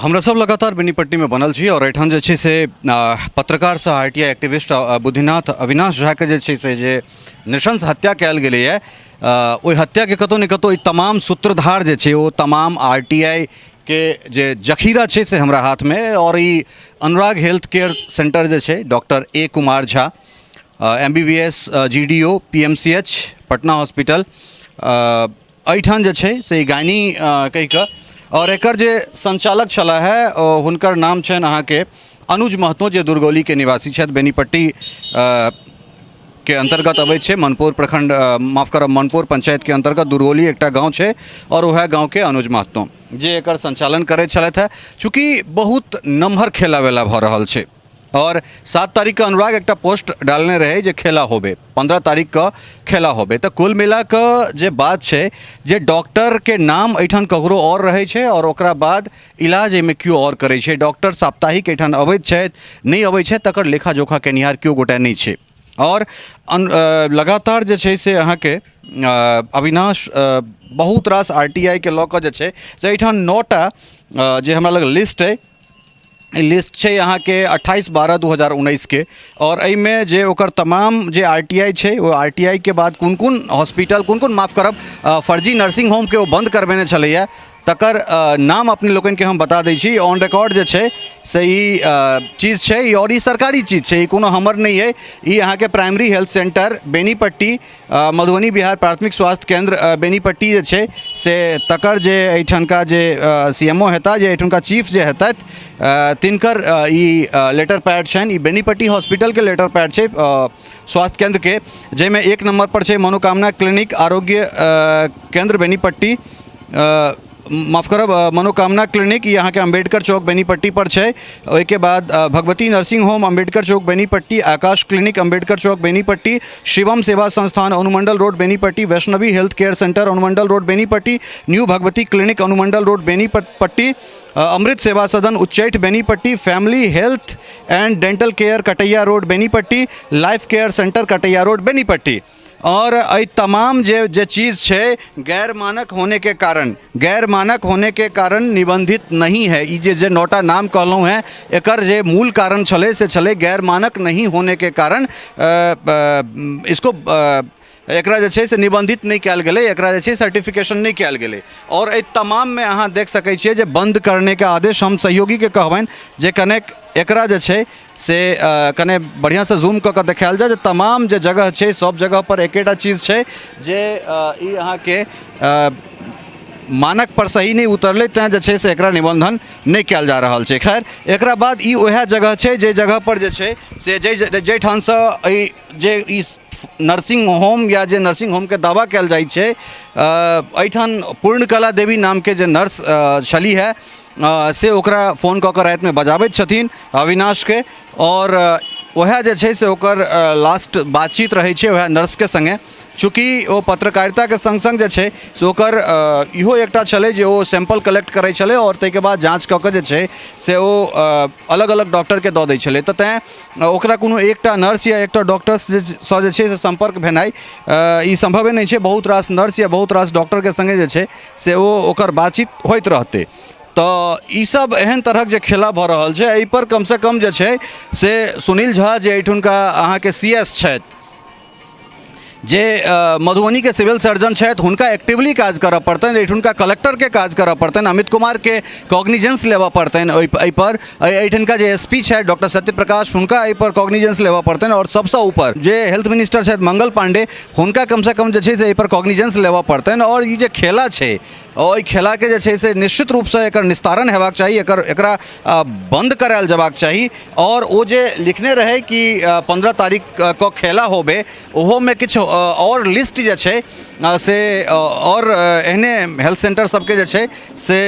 हमरा सब लगातार बेनीपट्टीमे बनल छी आओर एहिठाम जे छै से पत्रकार सह R T I activist Buddhinath Avinash झाके जे छै से जे नृशंस हत्या कयल गेलैए, ओहि हत्याके कतहु ने कतहु ई तमाम सूत्रधार जे छै ओ तमाम आर टी I के जे जखीरा छै से हमरा हाथमे। आओर ई अनुराग हेल्थ केयर सेंटर जे छै, doctor A Kumar Jha, MBBS, GDO, PMCH, Patna hospital, एहिठाम जे छै से ई गायनी कहि कऽ, आओर एकर जे संचालक छलाह हे हुनकर नाम छनि अहाँके अनुज महतो, जे दुर्गौलीके निवासी छथि, बेनीपट्टी के अन्तर्गत अबै छै, मनपुर प्रखंड, माफ करब, मनपुर पंचायतके अन्तर्गत दुर्गौली एकटा गाँव छै, आओर वएह गाँवके अनुज महतो जे एकर संचालन करै छलथि हेँ। चूँकि बहुत नमहर खेला वेला भऽ रहल छै, आओर 7 तारीखके अनुराग एकटा पोस्ट डालने रहै जे खेला होबे, 15 तारीखके खेला होबे। तऽ कुल मिला कऽ जे बात छै जे डॉक्टरके नाम एहिठाम ककरो आओर रहै छै, आओर ओकरा बाद इलाज एहिमे केओ आओर करै छै। डॉक्टर साप्ताहिक एहिठाम अबैत छथि, नहि अबै छथि, तकर लेखा जोखा केनिहार केओ गोटा नहि छै। आओर लगातार जे छै से अहाँके अविनाश बहुत रास आर टी I के लऽ कऽ जे छै से एहिठाम 9टा जे हमरा लग लिस्ट अइ, ई लिस्ट छै अहाँके 28/12/2019के, आओर एहिमे जे ओकर तमाम जे आर टी I छै, ओ आर टी I के बाद कोन कोन हॉस्पिटल, कोन कोन, माफ करब, फर्जी नर्सिंग होमके ओ बन्द करबेने छलैए, तकर नाम अपने लोकनिके हम बता दै छी। ऑन रिकॉर्ड जे छै से ई चीज छै ई, आओर ई सरकारी चीज छै, ई कोनो हमर नहि अइ। ई अहाँके primary health centre Benipatti, Madhubani Bihar, प्राथमिक स्वास्थ्य केन्द्र बेनीपट्टी जे छै से तकर जे एहिठनका जे सी एम ओ हेताह, जे एहिठुनका चीफ जे हेतथि, तिनकर ई लेटर पैड छनि। ई बेनीपट्टी हॉस्पिटलके लेटर पैड छै स्वास्थ्य केन्द्रके, जाहिमे 1 नम्बर पर छै मनोकामना क्लिनिक आरोग्य केन्द्र बेनीपट्टी, माफ करब, मनोकामना क्लिनिक, ई अहाँके अम्बेडकर चौक बेनीपट्टी पर छै। ओहिके बाद भगवती नर्सिंग होम, अम्बेडकर चौक बेनीपट्टी, आकाश क्लिनिक, अम्बेडकर चौक बेनीपट्टी, शिवम सेवा संस्थान, अनुमंडल road Benipatti, Vaishnavi health care centre, Anumandan road Benipatti, new Bhagwati clinic, Anumandan road Benipatti, Amrit Seva Sadan, Uchchaith Benipatti, family health and dental care, Kataiya road Benipatti, life care centre, Kataiya road Benipatti. आओर एहि तमाम जे जे चीज छै गैर मानक होने के कारण, गैर मानक होने के कारण निबंधित नहीं है। ई जे जे 9टा नाम कहलहुँ हेँ, एकर जे मूल कारण छलै से छलै गैर मानक नहीं होने के कारण इसको एकरा जे छै से निबंधित नहि कयल गेलै, एकरा जे छै सर्टिफिकेशन नहि कयल गेलै। आओर एहि तमाममे अहाँ देख सकै छियै जे बंद करनेके आदेश। हम सहयोगीके कहबनि जे कनेक एकरा जे छै से कने बढ़िआँसँ जूम कऽ कऽ देखायल जाय जे तमाम जे जगह छै सब जगहपर एकेटा चीज छै जे ई अहाँके मानक पर सही नहि उतरलै, तैँ जे छै से एकरा निबन्धन नहि कयल जा रहल छै। खैर, एकरा बाद ई उएह जगह छै जे जगहपर जे छै से जाहिठामसँ एहि जे ई नर्सिंग होम या जे नर्सिंग होमके दावा कयल जाइ छै, एहिठाम पूर्णकला देवी नामके जे नर्स छलीह है से ओकरा फोन कऽ कऽ रातिमे बजाबैत छथिन अविनाशके, आओर वएह जे छै से ओकर लास्ट बातचीत रहै छै वएह नर्सके सङ्गे। चूँकि ओ पत्रकारिताके सङ्ग सङ्ग जे छै से ओकर इहो एकटा छलै जे ओ सैंपल कलेक्ट करै छलै, आओर ताहिके बाद जाँच कऽ कऽ जे छै से ओ अलग अलग डॉक्टरके दऽ दै छलै। तऽ तैँ ओकरा कोनो एकटा नर्स या एकटा डॉक्टरसँ जे छै से सम्पर्क भेनाइ ई सम्भवे नहि छै। बहुत रास नर्स या बहुत रास डॉक्टरके सङ्गे जे छै से ओ ओकर बातचीत होइत रहतै। तऽ ईसब एहन तरहक जे खेला भऽ रहल छै, एहिपर कमसँ कम जे छै से सुनील झा जे एहिठुनका अहाँके सी एस छथि, जे मधुबनीके सिविल सर्जन छथि, हुनका एक्टिवली काज करऽ पड़तनि, एहिठुनका कलेक्टरके काज करऽ पड़तनि, अमित कुमारके कॉग्निजेंस लेबऽ पड़तनि एहिपर, एहिठुनका जे एस पी छथि डॉक्टर सत्यप्रकाश, हुनका एहिपर कॉग्निजेंस लेबऽ पड़तनि, आओर सबसँ ऊपर जे हेल्थ मिनिस्टर छथि मंगल पांडे, हुनका कमसँ कम जे छै से एहिपर कॉग्निजेंस लेबऽ पड़तनि। आओर ई जे खेला छै, ओहि खेलाके जे छै से निश्चित रूपसँ एकर निस्तारण हेबाक चाही, एकरा बन्द करायल जेबाक चाही। आओर ओ जे लिखने रहै कि 15 तारीख कऽ खेला होबे, ओहोमे किछु आओर लिस्ट जे छै से आओर एहने हेल्थ सेन्टर सबके जे छै से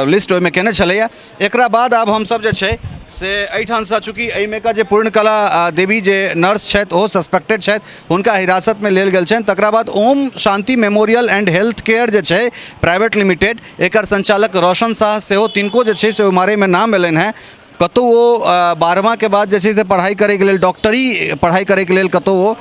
लिस्ट ओहिमे केने छलैए। एकरा बाद आब हमसब जे छै से एहिठामसँ, चूँकि एहिमे का जे पूर्णकला देवी जे नर्स छथि ओहो सस्पेक्टेड छथि, हुनका हिरासतमे लेल गेल छनि। तकरा बाद Om Shanti memorial and health care जे छै प्राइवेट लिमिटेड, एकर संचालक रोशन शाह सेहो, तिनको जे छै से ओहि मारैमे नाम एलनि हेँ। कतहु ओ 12वाँके बाद जे छै से पढ़ाइ करैके लेल, डॉक्टरी पढ़ाइ करैके लेल कतहु ओ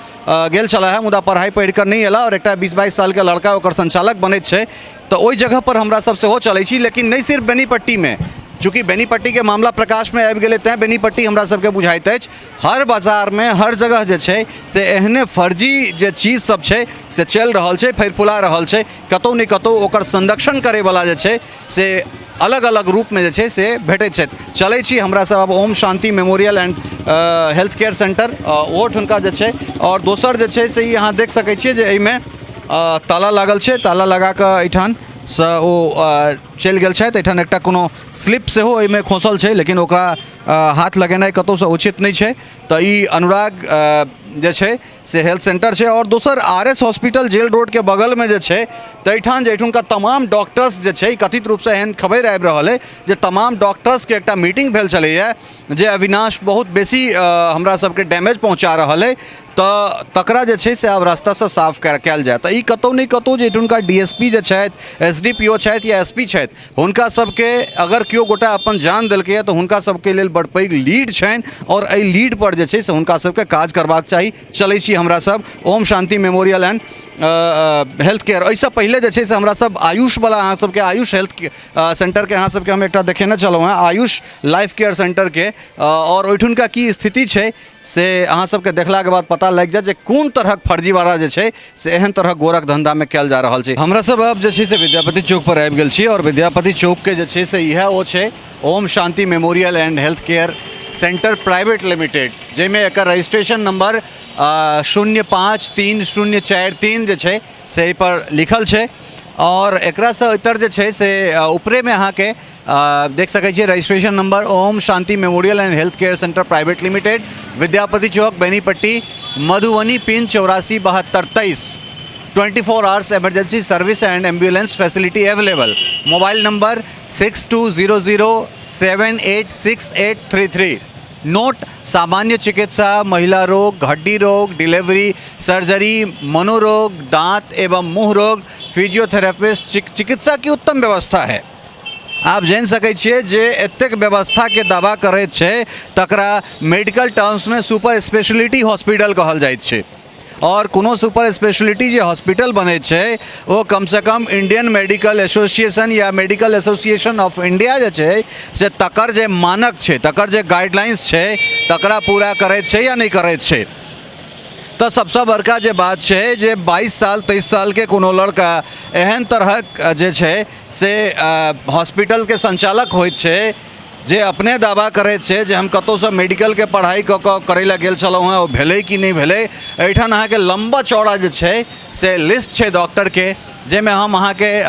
गेल छलाह हेँ, मुदा पढ़ाइ पढ़ि कऽ नहि अयलाह, आओर एकटा 20-22 सालके लड़का ओकर संचालक बनैत छै। तऽ ओहि जगहपर हमरा सब सेहो चलै छी, लेकिन नहि सिर्फ बेनीपट्टीमे, चूँकि बेनीपट्टीके मामला प्रकाशमे आबि गेलै तैँ बेनीपट्टी हमरा सबके बुझाइत अछि। हर बाजारमे हर जगह जे छै से एहने फर्जी जे चीज सब छै से चलि रहल छै, फरि फुला रहल छै। कतहु ने कतहु ओकर संरक्षण करैवला जे छै से अलग अलग रूपमे जे छै से भेटैत छथि। चलै छी हमरा सब आब Om Shanti memorial and health care centre, ओहोठुनका जे छै। आओर दोसर जे छै से ई अहाँ देख सकै छियै जे एहिमे ताला लागल छै, ताला लगाकऽ एहिठामसँ ओ चलि गेल छथि। एहिठाम एकटा कोनो स्लिप सेहो एहिमे खोँसल छै, लेकिन ओकरा हाथ लगेनाइ कतहुसँ उचित नहि छै। तऽ ई अनुराग जे छै से हेल्थ सेंटर छै। आओर दोसर आर एस हॉस्पिटल जेल रोडके बगलमे जे छै, ताहिठाम जे एहिठुनका तमाम डॉक्टर्स जे छै, कथित रूपसँ एहन खबरि आबि रहल अइ जे तमाम डॉक्टर्सके एकटा मीटिंग भेल छलैए जे अविनाश बहुत बेसी हमरा सबके डैमेज पहुँचा रहल अइ, तऽ तकरा जे छै से आब रास्तासँ साफ कयल जाय। तऽ ई कतहु ने कतहु जे एहिठुनका डी एस पी जे छथि, एस डी पी ओ छथि या एस पी छथि, हुनका सबके अगर केओ गोटा अपन जान देलकैए तऽ हुनका सबके लेल बड़ पैघ लीड छनि आओर एहि लीडपर जे छै से हुनका सबके काज करबाक चाही। चलै छी हमरा सब Om Shanti memorial and health care. एहिसँ पहिले जे छै से हमरा सब आयुषवला अहाँ सबके आयुष हेल्थ सेंटरके अहाँ सबके हम एकटा देखेने छलहुँ हेँ, आयुष लाइफ केयर सेंटरके, आओर ओहिठुनका की स्थिति छै से अहाँ सबके देखलाके बाद पता लागि जायत जे कोन तरहक फर्जीवाड़ा जे छै से एहन तरहक गोरख धन्धामे कयल जा रहल छै। हमरा सब आब जे छै से विद्यापति चौक पर आबि गेल छी आओर विद्यापति चौकके जे छै से इएह ओ छै Om Shanti memorial and health care centre private limited, जाहिमे एकर रजिस्ट्रेशन नंबर 053043 जे छै से एहिपर लिखल छै। आओर एकरासँ इतर जे छै से ऊपरेमे अहाँके देख सकै छियै registration number Om Shanti memorial and health care centre private limited, Vidyapati Chowk, Benipatti, Madhubani, pin 847223, 24 hours emergency service and ambulance facility available, mobile number 6200786833। Note: सामान्य चिकित्सा, महिला रोग, हड्डी रोग, डिलीवरी, सर्जरी, मनोरोग, दांत एवं मुँह रोग, फिजियोथेरेपिस्ट, चिकित्सा की उत्तम व्यवस्था है। आप जानि सकै छियै जे एतेक व्यवस्थाके दावा करैत छै तकरा मेडिकल टर्म्समे सुपर स्पेशलिटी हॉस्पिटल कहल जाइत छै। आओर कोनो सुपर स्पेशलिटी जे हॉस्पिटल बनै छै ओ कमसँ कम इंडियन मेडिकल एसोसिएशन या मेडिकल एसोसिएशन ऑफ इंडिया जे छै से तकर जे मानक छै, तकर जे गाइडलाइंस छै, तकरा पूरा करैत छै या नहि करैत छै। तऽ सबसँ बड़का जे बात छै जे 22 साल 23 सालके कोनो लड़का एहन तरहक जे छै से हॉस्पिटलके संचालक होइत छै, जे अपने दावा करैत छै जे हम कतहुसँ मेडिकलके पढ़ाइ कऽ कऽ करै लए गेल छलहुँ हेँ, ओ भेलै कि नहि भेलै। एहिठाम अहाँके लम्बा चौड़ा जे छै से लिस्ट छै डॉक्टरके, जाहिमे हम अहाँके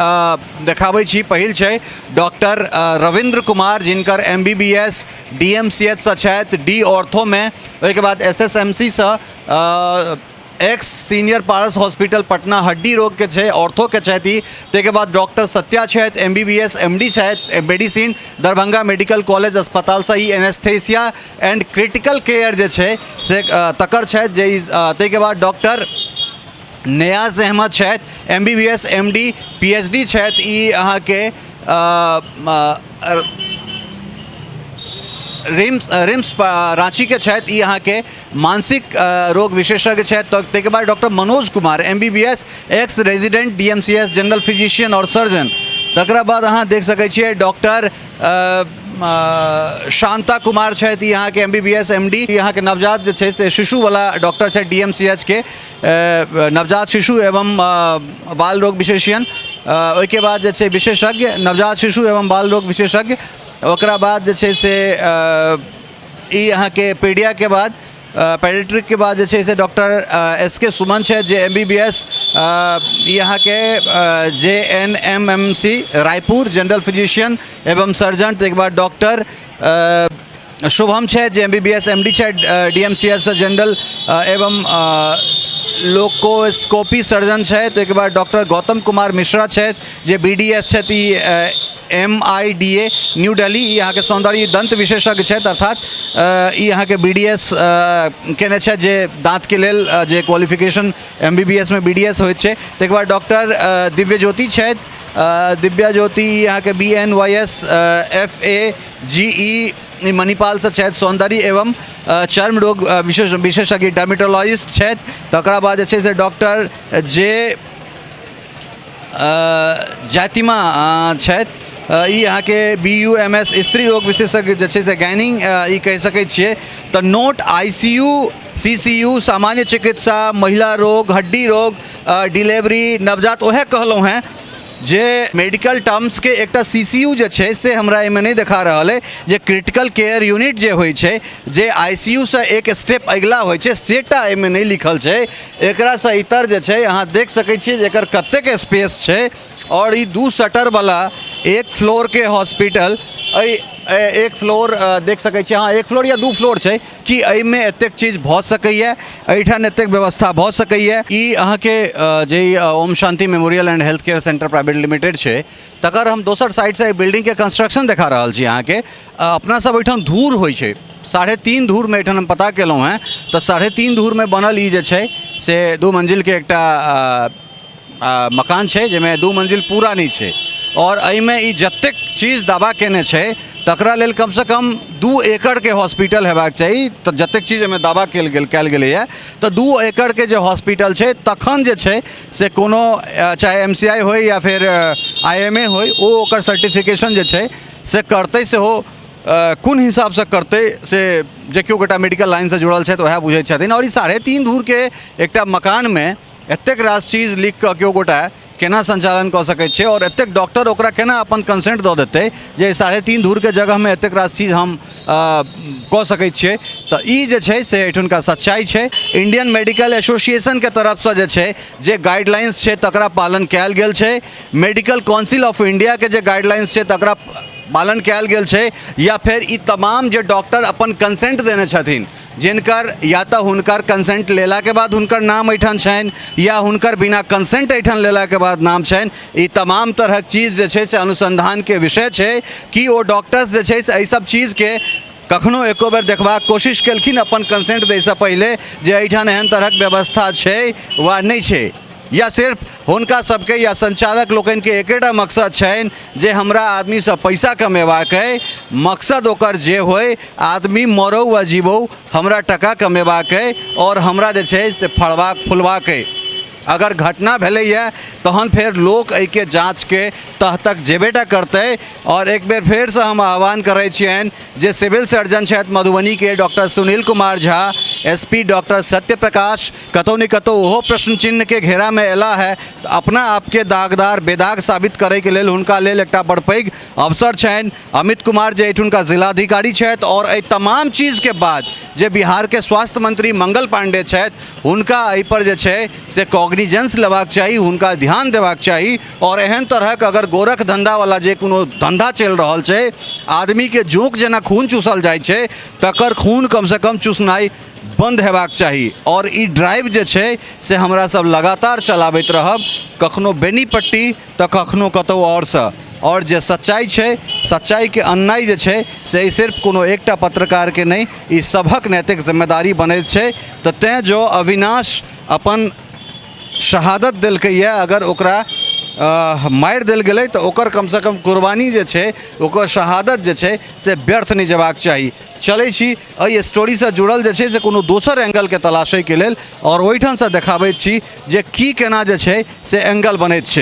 देखाबै छी। पहिल छै डॉक्टर रविन्द्र कुमार, जिनकर M B B S D M C H सँ छथि डी ऑर्थोमे, ओहिके बाद एस एस एम सी सँ ex senior Paras hospital Patna हड्डी रोगके छै, ऑर्थोके छथि ई। ताहिके बाद डॉक्टर सत्या छथि, M B B S M D छथि मेडिसिन, दरभंगा मेडिकल कॉलेज अस्पतालसँ ई एनेस्थेसिया एंड क्रिटिकल केयर जे छै से तकर छथि जे ई। ताहिके बाद डॉक्टर नयाज अहमद छथि, M B B S M D P H D छथि ई अहाँके रिम्स राँचीके छथि, ई अहाँके मानसिक रोग विशेषज्ञ छथि। तऽ ताहिके बाद doctor Manoj Kumar, M B B S, ex resident D M C S, general physician आओर सर्जन। तकरा बाद अहाँ देख सकै छियै डॉक्टर शान्ता कुमार छथि, ई अहाँके M B B S M D, ई अहाँके नवजात जे छै से शिशुवला डॉक्टर छथि, डी एम सी एच के नवजात शिशु एवं बाल रोग विशेषज्ञ। ओहिके बाद जे छै विशेषज्ञ नवजात शिशु एवं बाल रोग विशेषज्ञ। ओकरा बाद जे छै से ई अहाँके पीडियाके बाद पेडिट्रिकके बाद जे छै से डॉक्टर एस के सुमन छथि, जे एम बी बी एस ई अहाँके J N M M C Raipur, general physician एवं सर्जन। ताहिके बाद डॉक्टर शुभम छथि, जे M B B S M D छथि, डी एम सी एस सँ जनरल एवं लोकोस्कोपी सर्जन छथि। ओहिके बाद डॉक्टर गौतम कुमार मिश्रा छथि, जे बी डी एस छथि, ई M I D A new Delhi, ई अहाँके सौन्दर्य दंत विशेषज्ञ छथि, अर्थात ई अहाँके बी डी एस केने छथि, जे दाँतके लेल जे qualification M B B S may be D S होइत छै। ताहिके बाद डॉक्टर दिव्य ज्योति छथि, दिव्या ज्योति अहाँके B N Y S F A G E मणिपालसँ छथि, सौन्दर्य एवं चर्म रोग विशेषज्ञ डर्मेटोलॉजिस्ट छथि। तकरा बाद जे छै से डॉक्टर जे जैतिमा छथि, ई अहाँके बी यू एम एस स्त्री रोग विशेषज्ञ जे छै से गाइनिंग ई कहि सकै छियै। तऽ note I C U, C C U, सामान्य चिकित्सा, महिला रोग, हड्डी रोग, डिलीवरी, नवजात, उएह कहलहुँ हेँ जे मेडिकल टर्म्सके एकटा सी सी यू जे छै से हमरा एहिमे नहि देखा रहल अइ, जे क्रिटिकल केयर यूनिट जे होइ छै, जे आई सी यू सँ एक स्टेप अगिला होइ छै, से टा एहिमे नहि लिखल छै। एकरासँ इतर जे छै अहाँ देख सकै छियै जे एकर कतेक स्पेस छै। आओर ई 2 शटरवला 1 फ्लोरके हॉस्पिटल, एहि 1 फ्लोर देख सकै छियै अहाँ, 1 फ्लोर या 2 फ्लोर छै कि एहिमे एतेक चीज भऽ सकैए, एहिठाम एतेक व्यवस्था भऽ सकैए। ई अहाँके जे Om Shanti memorial and health care centre private limited छै, तकर हम दोसर साइडसँ एहि बिल्डिंगके कंस्ट्रक्शन देखा रहल छी अहाँके। अपना सब एहिठाम धूर होइ छै, 3.5 धूरमे एहिठाम हम पता केलहुँ हेँ तऽ 3.5 धूरमे बनल ई जे छै से 2 मंजिलके एकटा मकान छै, जाहिमे 2 मंजिल पूरा नहि छै। आओर एहिमे ई जतेक चीज दावा केने छै तकरा लेल कमसँ कम 2 एकड़के हॉस्पिटल हेबाक चाही। तऽ जतेक चीज एहिमे दावा कयल गेलैए तऽ 2 एकड़के जे हॉस्पिटल छै तखन जे छै से कोनो चाहे एम सी आई होइ या फेर I M A होइ, ओ ओकर सर्टिफिकेशन जे छै से करतै। सेहो कोन हिसाबसँ करतै से जे केओ गोटा मेडिकल लाइनसँ जुड़ल छथि वएह बुझै छथिन। आओर ई 3.5 धूरके एकटा मकानमे एतेक रास चीज लिखिकऽ केओ गोटा केना सञ्चालन कऽ सकै छै, आओर एतेक डॉक्टर ओकरा केना अपन कंसेंट दऽ देतै जे 3.5 धूरके जगहमे एतेक रास चीज हम कऽ सकै छियै। तऽ ई जे छै से एहिठुनका सच्चाइ छै। इंडियन मेडिकल एसोसिएशनके तरफसँ जे छै जे गाइडलाइंस छै तकरा पालन कयल गेल छै, मेडिकल काउंसिल ऑफ इंडियाके जे गाइडलाइंस छै तकरा पालन कयल गेल छै, या फेर ई तमाम जे डॉक्टर अपन कंसेंट देने छथिन, जिनकर या तऽ हुनकर कंसेंट लेलाके बाद हुनकर नाम एहिठाम छनि या हुनकर बिना कंसेंट एहिठाम लेलाके बाद नाम छनि, ई तमाम तरहक चीज जे छै से अनुसन्धानके विषय छै कि ओ डॉक्टर्स जे छै से एहि सब चीजके कखनो एको बेर देखबाक कोशिश केलखिन अपन कंसेंट दैसँ पहिले जे एहिठाम एहन तरहक व्यवस्था छै वा नहि छै, या सिर्फ हुनका सबके या संचालक लोकनिके एकेटा मकसद छनि जे हमरा आदमीसँ पैसा कमेबाक अइ, मकसद ओकर जे होइ, आदमी मरौ वा जीबौ, हमरा टका कमेबाक अइ आओर हमरा जे छै से फड़बाक फुलबाक अइ। अगर घटना भेलैए तहन फेर लोक एहिके जाँचके तह तक जेबेटा करतै। आओर एक बेर फेरसँ हम आह्वान करै छियनि जे सिविल सर्जन छथि मधुबनीके doctor Sunil Kumar Jha, S P doctor Satya Prakash, कतहु ने कतहु ओहो प्रश्न चिन्हके घेरामे अयला है, तऽ अपना आपके दागदार बेदाग साबित करैके लेल हुनका लेल एकटा बड़ पैघ अवसर छनि। अमित कुमार जे एहिठुनका जिलाधिकारी छथि, आओर एहि तमाम चीजके बाद जे बिहारके स्वास्थ्य मंत्री मंगल पांडे छथि, हुनका एहिपर जे छै से कॉग्निजेंस लेबाक चाही, हुनका ध्यान देबाक चाही। आओर एहन तरहक अगर गोरख धन्धावला जे कोनो धन्धा चलि रहल छै, आदमीके जोंक जेना खून चूसल जाइ छै, तकर खून कमसँ कम चूसनाइ बन्द हेबाक चाही। आओर ई ड्राइव जे छै से हमरा सब लगातार चलाबैत रहब, कखनो बेनीपट्टी तऽ कखनो कतहु आओरसँ। आओर जे सच्चाइ छै, सच्चाइके अननाइ जे छै से ई सिर्फ कोनो एकटा पत्रकारके नहि, ई सभक नैतिक जिम्मेदारी बनैत छै। तऽ तेँ जो अविनाश अपन शहादत देलकैए, अगर ओकरा मारि देल गेलै तऽ ओकर कमसँ कम कुर्बानी जे छै, ओकर शहादत जे छै से व्यर्थ नहि जेबाक चाही। चलै छी एहि स्टोरीसँ जुड़ल जे छै से कोनो दोसर एंगलके तलाशैके लेल, आओर ओहिठामसँ देखाबैत छी जे की केना जे छै से एंगल बनैत छै।